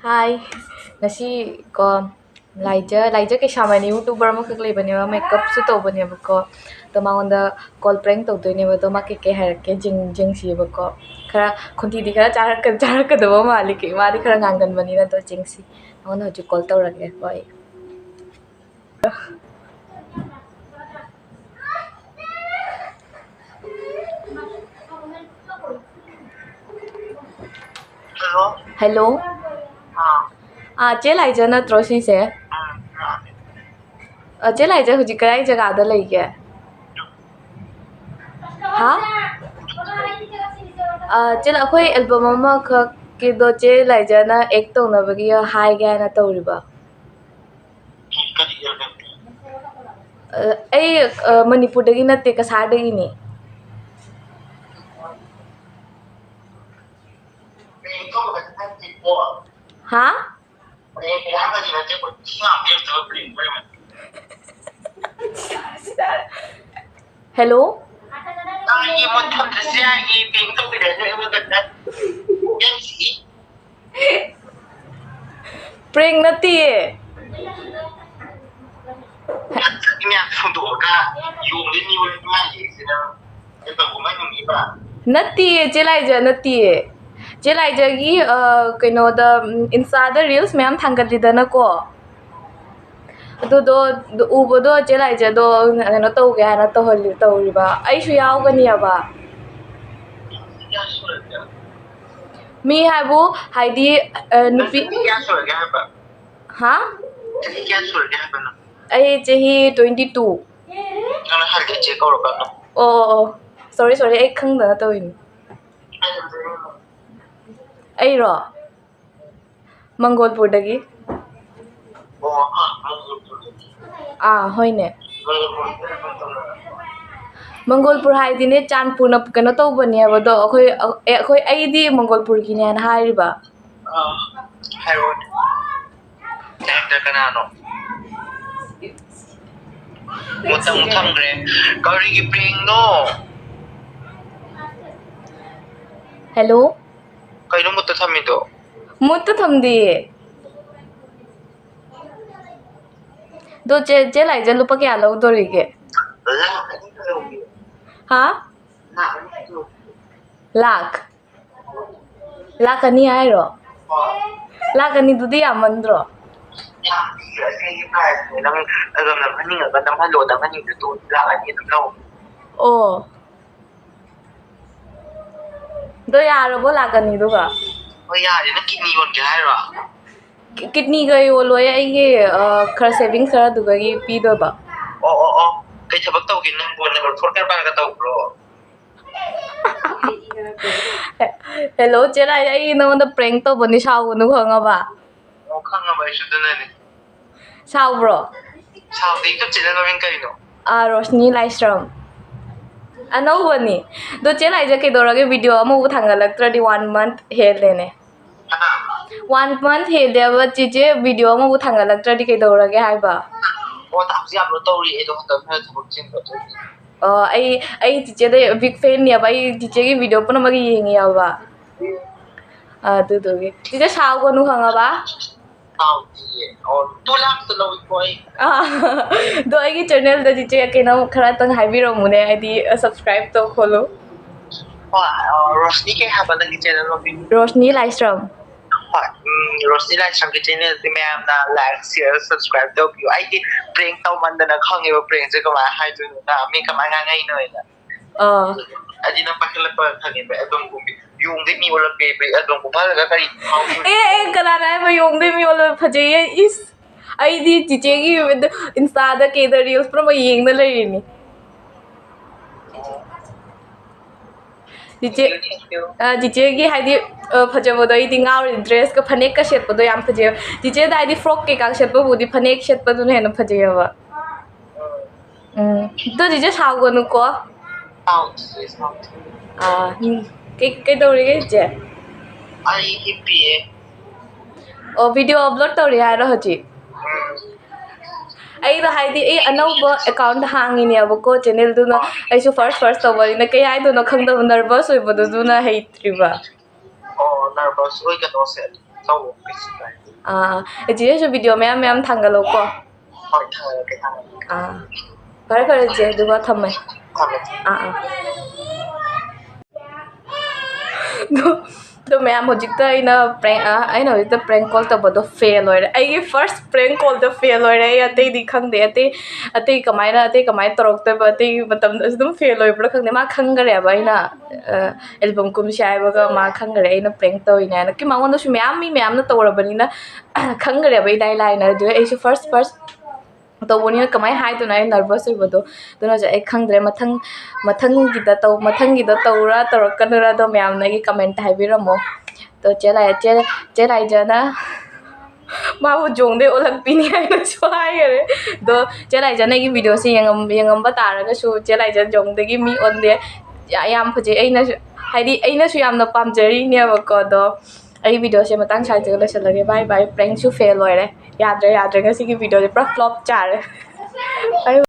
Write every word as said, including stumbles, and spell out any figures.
ꯍꯥꯏ, ꯉꯁꯤ ꯀꯣ, ꯂꯥꯏꯖ, ꯂꯥꯏꯖ ꯀꯩꯁꯥꯝ ꯍꯥꯏꯅ YouTuber ꯑꯃꯈꯛ ꯂꯩꯕꯅꯦꯕ, ꯃꯦꯀꯞꯁꯨ ꯇꯧꯕꯅꯦꯕꯀꯣ꯫ ꯑꯗꯣ ꯃꯉꯣꯟꯗ call prank ꯇꯧꯗꯣꯏꯅꯦꯕ꯫ ꯑꯗꯣ ꯃꯥ ꯀꯩꯀꯩ ꯍꯥꯏꯔꯛꯀꯦ ꯌꯦꯡ-, ꯌꯦꯡꯁꯤꯕꯀꯣ꯫ ꯈꯔ ꯈꯣꯟꯊꯤꯗꯤ ꯈꯔ ꯆꯥꯔꯛꯀ-, ꯆꯥꯔꯛꯀꯗꯕ ꯃꯥꯜꯂꯤ, ꯀꯩ-, ꯃꯥꯗꯤ ꯈꯔ ꯉꯥꯡꯒꯟꯕꯅꯤꯅ꯫ ꯑꯗꯣ ꯌꯦꯡꯁꯤ꯫ ꯃꯉꯣꯟꯗ ꯍꯧꯖꯤꯛ call ꯇꯧꯔꯒꯦꯀꯣ ꯑꯩ꯫ Hello꯫ Hello꯫ ꯑꯥ꯫ ꯑꯥ, ꯆꯦ ꯂꯥꯏꯖ ꯅꯠꯇ꯭ꯔꯣ ꯁꯤꯁꯦ? ꯑꯥ, ꯃꯥꯅꯦ꯫ ꯑꯥ, ꯆꯦ ꯂꯥꯏꯖ ꯍꯧꯖꯤꯛ ꯀꯗꯥꯏ ꯖꯒꯥꯗ ꯂꯩꯒꯦ? ꯍꯥ? ꯑꯥ, ꯆꯦ ꯂꯥꯏ-, ꯑꯩꯈꯣꯏ album ꯑꯃꯈꯛꯀꯤꯗꯣ ꯆꯦ ꯂꯥꯏꯖꯅ act ꯇꯧꯅꯕꯒꯤ ꯍꯥꯏꯒꯦ ꯍꯥꯏꯅ ꯇꯧꯔꯤꯕ꯫ ꯀꯔꯤ album? ꯑ, ꯑꯩ, ꯑ, ꯃꯅꯤꯄꯨꯔꯗꯒꯤ ꯅꯠꯇꯦ, ꯀꯁꯥꯔꯗꯒꯤꯅꯤ꯫ ꯍꯥ? Hello? Prank ꯅꯠꯇꯤꯌꯦ꯫ ꯅꯠꯇꯤꯌꯦ, ꯆꯦ ꯂꯥꯏꯖ, ꯅꯠꯇꯤꯌꯦ꯫ ꯆꯦ ꯂꯥꯏꯖꯒꯤ, ꯑ, ꯀꯩꯅꯣꯗ, ꯎꯝ, Insta-ꯗ reels ꯃꯌꯥꯝ ꯊꯥꯡꯒꯠꯂꯤꯗꯅꯀꯣ꯫ ꯑꯗꯨꯗꯣ ꯎꯕꯗꯣ ꯆꯦ ꯂꯥꯏꯖꯗꯣ ꯀꯩꯅꯣ ꯇꯧꯒꯦ ꯍꯥꯏꯅ ꯇꯧꯍꯜꯂꯤ-, ꯇꯧꯔꯤꯕ꯫ ꯑꯩꯁꯨ ꯌꯥꯎꯒꯅꯤꯑꯕ꯫ ꯃꯤ ꯍꯥꯏꯕꯨ, ꯍꯥꯏꯗꯤ, ꯑ, ꯅꯨꯄꯤ꯫ ꯆꯍꯤ ꯀꯌꯥ ꯁꯨꯔꯒꯦ ꯍꯥꯏꯕ? ꯍꯥ? ꯆꯍꯤ ꯀꯌꯥ ꯁꯨꯔꯒꯦ ꯍꯥꯏꯕ ꯅꯪ? ꯑꯩ ꯆꯍꯤ twenty two꯫ ꯅꯪꯅ ꯍꯜꯂꯦ ꯆꯦ ꯀꯧꯔꯀꯥꯟꯗ꯫ ꯑꯣ, ꯑꯣ, ꯑꯣ꯫ Sorry, sorry, ꯑꯩ ꯈꯪꯗꯅ ꯇꯧꯔꯤꯅꯤ꯫ ꯑꯩꯔꯣ? ꯃꯪꯒꯣꯜꯄꯨꯔꯗꯒꯤ꯫ ꯑꯣ, ꯃꯪꯒꯣꯜꯄꯨꯔꯗꯒꯤ꯫ ꯑꯥ, ꯍꯣꯏꯅꯦ꯫ ꯃꯪꯒꯣꯜꯄꯨꯔꯗꯒꯤ ꯐꯣꯟ ꯇꯧꯔꯛꯑꯣ꯫ ꯃꯪꯒꯣꯜꯄꯨꯔ ꯍꯥꯏꯗꯤꯅꯦ, ꯆꯥꯟꯄꯨꯔꯅ ꯀꯩꯅꯣ ꯇꯧꯕꯅꯦꯕ, ꯑꯗꯣ ꯑꯩꯈꯣꯏ, ꯑꯦ, ꯑꯩꯈꯣꯏ, ꯑꯩꯗꯤ ꯃꯪꯒꯣꯜꯄꯨꯔꯒꯤꯅꯦꯅ ꯍꯥꯏꯔꯤꯕ꯫ ꯑꯥ, ꯍꯥꯏꯔꯛꯑꯣꯅꯦ꯫ Director ꯀꯅꯥꯅꯣ? ꯃꯨꯠꯇ ꯑꯃꯨꯛ ꯊꯝꯈ꯭ꯔꯦ꯫ ꯀꯔꯤꯒꯤ prankꯅꯣ? Hello? ꯀꯩꯅꯣ ꯃꯨꯠꯇ ꯊꯝꯃꯤꯗꯣ? ꯃꯨꯠꯇ ꯊꯝꯗꯤꯌꯦ꯫ ꯑꯗꯣ ꯆꯦ, ꯆꯦ ꯂꯥꯏꯖ ꯂꯨꯄꯥ ꯀꯌꯥ ꯂꯧꯗꯣꯔꯤꯒꯦ? ꯂꯥꯛ ꯑꯅꯤ ꯂꯧꯒꯦ꯫ ꯍꯥ? ꯂꯥꯛ ꯑꯅꯤ ꯂꯧꯒꯦ꯫ ꯂꯥꯛ? ꯂꯥꯛ ꯑꯅꯤ ꯍꯥꯏꯔꯣ? ꯍꯣꯏ꯫ ꯂꯥꯛ ꯑꯅꯤꯗꯨꯗꯤ ꯌꯥꯝꯃꯟꯗ꯭ꯔꯣ? ꯌꯥꯝꯗꯤꯌꯦ, ꯑꯁꯤꯒꯤ price ꯅꯦ꯫ ꯅꯪ ꯑꯗꯨꯝ ꯅꯝꯍꯟꯅꯤꯡꯉꯒ ꯅꯝꯍꯜꯂꯣ, ꯅꯝꯍꯟꯅꯤꯡꯗ꯭ꯔꯁꯨ ꯂꯥꯛ ꯑꯅꯤ ꯑꯗꯨꯝ ꯂꯧ꯫ ꯑꯣ꯫ ꯑꯗꯣ ꯌꯥꯔꯕꯣ ꯂꯥꯛ ꯑꯅꯤꯗꯨꯒ? ꯍꯣꯏ, ꯌꯥꯔꯦ꯫ ꯅꯪ kidney ꯌꯣꯟꯒꯦ ꯍꯥꯏꯔꯣ? Ki-, kidney ꯒ ꯌꯣꯜꯂꯣꯏ, ꯑꯩꯒꯤ, ꯑ, ꯈꯔ savings ꯈꯔꯗꯨꯗꯒꯤ ꯄꯤꯗꯣꯏꯕ꯫ ꯑꯣ, ꯑꯣ, ꯑꯣ꯫ ꯀꯩ ꯊꯕꯛ ꯇꯧꯒꯦ ꯅꯪꯕꯨ? ꯅꯪ ꯐꯣꯔ ꯀꯔꯕꯥꯔꯒ ꯇꯧꯕ꯭ꯔꯣ? Hello, ꯆꯦ ꯂꯥꯏ, ꯑꯩ ꯅꯉꯣꯟꯗ prank ꯇꯧꯕꯅꯤ, ꯁꯥꯎꯒꯅꯨ, ꯈꯪꯉꯕ? ꯑꯣ, ꯈꯪꯉꯕ, ꯑꯩꯁꯨ ꯑꯗꯨꯅꯅꯦ꯫ ꯁꯥꯎꯕ꯭ꯔꯣ? ꯁꯥꯎꯗꯦ, YouTube channel ꯃꯃꯤꯡ ꯀꯔꯤꯅꯣ? ꯑꯥ, ꯔꯣꯁꯅꯤ ꯂꯥꯏꯁ꯭ꯔꯝ꯫ ꯑꯅꯧꯕꯅꯤ꯫ ꯑꯗꯣ ꯆꯦ ꯂꯥꯏꯖ ꯀꯩꯗꯧꯔꯒꯦ video ꯑꯃꯐꯥꯎ ꯊꯥꯡꯒꯠꯂꯛꯇ꯭ꯔꯗꯤ? One month ꯍꯦꯜꯂꯦꯅꯦ꯫ ꯍꯥ? One month ꯍꯦꯜꯂꯦꯕ ꯆꯦꯆꯦ video ꯑꯃꯐꯥꯎ ꯊꯥꯡꯒꯠꯂꯛꯇ꯭ꯔꯗꯤ ꯀꯩꯗꯧꯔꯒꯦ ꯍꯥꯏꯕ? ꯑꯣ, ꯍꯧꯖꯤꯛ upload ꯇꯧꯔꯤ, ꯑꯩꯗꯣ ꯍꯟꯗꯛ ꯈꯔ ꯊꯕꯛ ꯆꯤꯟꯕ ꯑꯗꯨꯒꯤ꯫ ꯑꯣ, ꯑꯩ, ꯑꯩ ꯆꯦꯆꯦꯗ big fan ꯅꯦꯕ, ꯑꯩ ꯆꯦꯆꯦꯒꯤ video ꯄꯨꯝꯅꯃꯛ ꯌꯦꯡꯉꯦꯕ꯫ ꯑꯗꯨꯗꯨꯒꯤ꯫ ꯆꯦꯆꯦ ꯁꯥꯎꯒꯅꯨ ꯈꯪꯉꯕ? ꯁꯥꯎꯗꯤꯌꯦ꯫ ꯑꯣ, two lakh ꯇ ꯂꯧꯏꯀꯣ ꯑꯩ꯫ ꯑꯥ, ꯑꯗꯣ ꯑꯩꯒꯤ channel ꯗ ꯆꯦꯆꯦ ꯀꯩꯅꯣ ꯈꯔꯇꯪ ꯍꯥꯏꯕꯤꯔꯝꯃꯨꯅꯦ, ꯍꯥꯏꯗꯤ, subscribe ꯇꯧ ꯈꯣꯠꯂꯨ꯫ ꯍꯣꯏ, ꯑ, ꯔꯣꯁꯅꯤ ꯀꯩ ꯍꯥꯏꯕ ꯅꯪꯒꯤ channel ꯃꯃꯤꯡ? ꯔꯣꯁꯅꯤ ꯂꯥꯏꯁ꯭ꯔꯝ꯫ ꯍꯣꯏ, ꯎꯝ, ꯔꯣꯁꯅꯤ ꯂꯥꯏꯁ꯭ꯔꯝꯒꯤ channel ꯁꯦ ꯃꯌꯥꯝꯅ like, share, subscribe ꯇꯧꯕꯤꯌꯨ꯫ ꯑꯩꯗꯤ prank ꯇꯧꯃꯟꯗꯅ ꯈꯪꯉꯦꯕ prank ꯁꯦ ꯀꯃꯥꯏꯅ ꯍꯥꯏꯗꯣꯏꯅꯣ, ꯃꯤ ꯀꯃꯥꯏꯅ ꯉꯥꯡꯉꯛꯏꯅꯣ ꯍꯥꯏꯅ꯫ ꯑꯥ꯫ ꯑꯩꯗꯤ ꯅꯪ ꯄꯥꯏꯈꯠꯂꯛꯄ ꯈꯪꯉꯦꯕ, ꯑꯗꯨꯝ ꯀꯨꯝꯕꯤ꯫ ꯌꯣꯡꯗꯩ ꯃꯤ ꯑꯣꯜꯂꯛꯄꯦ, ꯑꯗꯨꯝ ꯀꯨꯝꯍꯜꯂꯒ ꯀꯔꯤ ꯐꯥꯎꯗꯣꯏꯅꯣ? ꯑꯦ, ꯑꯦ, ꯀꯅꯥꯅ ꯍꯥꯏꯕ ꯌꯣꯡꯗꯩ ꯃꯤ ꯑꯣꯜꯂꯛꯄ ꯐꯖꯩꯌꯦ? ꯏꯁ! ꯑꯩꯗꯤ ꯆꯤꯆꯦꯒꯤ Insta ꯗ ꯀꯩꯗ reels ꯄꯨꯝꯅꯃꯛ ꯌꯦꯡꯅ ꯂꯩꯔꯤꯅꯤ꯫ ꯆꯤꯆꯦ, ꯑ, ꯆꯤꯆꯦꯒꯤ ꯍꯥꯏꯗꯤ, ꯑ, ꯐꯖꯕꯗꯣ ꯑꯩꯗꯤ ꯉꯥꯎꯔꯤ꯫ Dress ꯀ ꯐꯅꯦꯛꯀ ꯁꯦꯠꯄꯗꯣ ꯌꯥꯝ ꯐꯖꯩꯌꯦꯕ꯫ ꯆꯤꯆꯦꯗ ꯍꯥꯏꯗꯤ frock ꯀꯩꯀꯥ ꯁꯦꯠꯄꯕꯨꯗꯤ ꯐꯅꯦꯛ ꯁꯦꯠꯄꯗꯨꯅ ꯍꯦꯟꯅ ꯐꯖꯩꯌꯦꯕ꯫ ꯎꯝ꯫ ꯑꯗꯣ ꯆꯤꯆꯦ ꯁꯥꯎꯒꯅꯨꯀꯣ꯫ ꯁꯥꯎꯗꯤꯌꯦ, ꯁꯥꯎꯗꯤꯌꯦ꯫ ꯑꯥ, ꯎꯝ꯫ ꯀꯩ-, ꯀꯩꯗꯧꯔꯤꯒꯦ ꯆꯤꯆꯦ? ꯑꯩ ꯍꯤꯞꯄꯤꯌꯦ꯫ ꯑꯣ, video upload ꯇꯧꯔꯤ ꯍꯥꯏꯔꯣ ꯍꯧꯖꯤꯛ? ꯎꯝ꯫ ꯑꯩꯗꯣ ꯍꯥꯏꯗꯤ ꯑꯩ ꯑꯅꯧꯕ account ꯍꯥꯡꯉꯤꯅꯦꯕꯀꯣ, channel ꯗꯨꯅ ꯑꯣ꯫ ꯑꯩꯁꯨ first first ꯇꯧꯕꯅꯤꯅ ꯀꯩ ꯍꯥꯏꯗꯣꯏꯅꯣ ꯈꯪꯗꯕ, nervous ꯑꯣꯏꯕꯗꯣ ꯑꯗꯨꯅ ꯍꯩꯇ꯭ꯔꯤꯕ꯫ ꯑꯣ, nervous ꯑꯣꯏꯒꯅꯣꯁꯦ꯫ ꯇꯧ, ꯀꯩꯁꯨ ꯀꯥꯏꯗꯦ꯫ ꯑꯥ, ꯏꯆꯦꯁꯨ video ꯃꯌꯥꯝ ꯃꯌꯥꯝ ꯊꯥꯡꯒꯠꯂꯣꯀꯣ꯫ ꯍꯣꯏ, ꯊꯥꯡꯒꯠꯂꯛꯀꯦ, ꯊꯥꯡꯒꯠꯂꯛꯀꯦ꯫ ꯑꯥ, ꯐꯔꯦ ꯐꯔꯦ ꯏꯆꯦ, ꯑꯗꯨꯒ ꯊꯝꯃꯦ꯫ ꯊꯝꯃꯦ꯫ ꯑꯥ, ꯑꯥ꯫ ꯑꯗꯣ, ꯑꯗꯣ ꯃꯌꯥꯝ, ꯍꯧꯖꯤꯛꯇ ꯑꯩꯅ prank, ꯑ, ꯑꯩꯅ ꯍꯧꯖꯤꯛꯇ prank call ꯇꯧꯕꯗꯣ fail ꯑꯣꯏꯔꯦ꯫ ꯑꯩꯒꯤ first prank callꯗꯣ fail ꯑꯣꯏꯔꯦ꯫ ꯑꯩ ꯑꯇꯩꯗꯤ ꯈꯪꯗꯦ꯫ ꯑꯇꯩ, ꯑꯇꯩ ꯀꯃꯥꯏꯅ, ꯑꯇꯩ ꯀꯃꯥꯏꯅ ꯇꯧꯔꯛꯇꯣꯏꯕ? ꯑꯇꯩ ꯃꯇꯝꯗꯁꯨ ꯑꯗꯨꯝ fail ꯑꯣꯏꯕ꯭ꯔꯥ ꯈꯪꯗꯦ꯫ ꯃꯥ ꯈꯪꯈꯔꯦꯕ ꯑꯩꯅ, ꯑ, album ꯀꯨꯝꯁꯤ ꯍꯥꯏꯕꯒ ꯃꯥ ꯈꯪꯈꯔꯦ ꯑꯩꯅ prank ꯇꯧꯔꯤꯅꯦ ꯍꯥꯏꯅ꯫ ꯀꯤ ꯃꯉꯣꯟꯗꯁꯨ ꯃꯌꯥꯝ, ꯃꯤ ꯃꯌꯥꯝꯅ ꯇꯧꯔꯕꯅꯤꯅ ꯈꯪꯈꯔꯦꯕ ꯏꯂꯥꯏ ꯂꯥꯏꯅ꯫ ꯑꯗꯨ ꯑꯩꯁꯨ first, first ꯇꯧꯕꯅꯤꯅ ꯀꯃꯥꯏꯅ ꯍꯥꯏꯗꯣꯏꯅꯣ? ꯑꯩ nervous ꯑꯣꯏꯕꯗꯣ꯫ ꯑꯗꯨꯅꯁꯨ ꯑꯩ ꯈꯪꯗ꯭ꯔꯦ꯫ ꯃꯊꯪ, ꯃꯊꯪꯒꯤꯗ ꯇꯧ-, ꯃꯊꯪꯒꯤꯗ ꯇꯧꯔꯥ ꯇꯧꯔꯛꯀꯅꯨꯔꯥ ꯑꯗꯣ ꯃꯌꯥꯝꯅ ꯑꯩꯒꯤ comment ꯍꯥꯏꯕꯤꯔꯝꯃꯣ꯫ ꯑꯗꯣ ꯆꯦ ꯂꯥꯏ-, ꯆꯦ, ꯆꯦ ꯂꯥꯏꯖꯅ ꯃꯥꯕꯨ ꯖꯣꯡꯗꯩ ꯑꯣꯜꯂꯛꯄꯤꯅꯤ ꯍꯥꯏꯅꯁꯨ ꯍꯥꯏꯈꯔꯦ꯫ ꯑꯗꯣ ꯆꯦ ꯂꯥꯏꯖꯅ ꯑꯩꯒꯤ videoꯁꯦ ꯌꯦꯡꯉꯝ-, ꯌꯦꯡꯉꯝꯕ ꯇꯥꯔꯒꯁꯨ ꯆꯦ ꯂꯥꯏꯖ ꯖꯣꯡꯗꯒꯤ ꯃꯤ ꯑꯣꯟꯗꯦ꯫ ꯌꯥ-, ꯌꯥꯝ ꯐꯖꯩ꯫ ꯑꯩꯅꯁꯨ, ꯍꯥꯏꯗꯤ ꯑꯩꯅꯁꯨ ꯌꯥꯝꯅ ꯄꯥꯝꯖꯔꯤꯅꯦꯕꯀꯣ꯫ ꯑꯗꯣ ꯑꯩ videoꯁꯦ ꯃꯇꯥꯡ ꯁ꯭ꯋꯥꯏꯗꯒ ꯂꯣꯏꯁꯤꯜꯂꯒꯦ꯫ Bye bye꯫ Prankꯁꯨ fail ꯑꯣꯏꯔꯦ꯫ ꯌꯥꯗ꯭ꯔꯦ, ꯌꯥꯗ꯭ꯔꯦ꯫ ꯉꯁꯤꯒꯤ videoꯁꯦ ꯄꯨꯔꯥ flop ꯆꯥꯔꯦ꯫ Bye bye꯫